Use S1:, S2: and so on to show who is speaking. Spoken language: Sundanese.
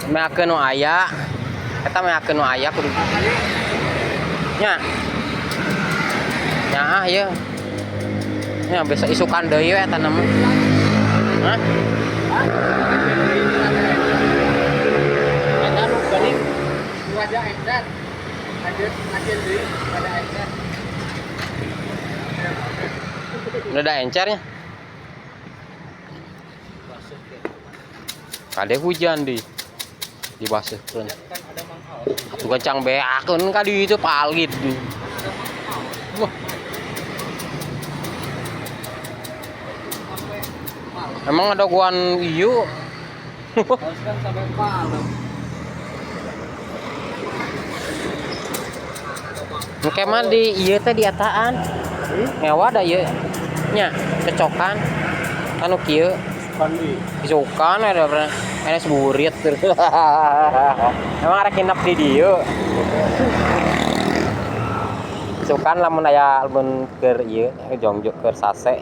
S1: Meakeun nu aya. Eta meakeun nu aya kudu. Nya. Nya ah ieu. Nya besok isukan deui we eta nama. Hah?
S2: Eta nu geuning wajah encer. Ajeun ajeun deui pada encer.
S1: Udah ada encernya. Kade hujan di dibaseuhkeun.
S2: Kan ada Mang Aos.
S1: Atuh kencang beakeun ka di itu palit. Wah,
S2: Sampai malam.
S1: emang ada guan ieu.
S2: Aos kan sampai malam.
S1: Engke mah di ieu teh diataan. Ngewa da ieu. Nya, cocokan. Anu kieu.
S2: Pandi.
S1: Isukan ada pernah enes burit. Emang arek nginep di dieu. Isukan lamun aya lamun keur ieu jongjo keur sase.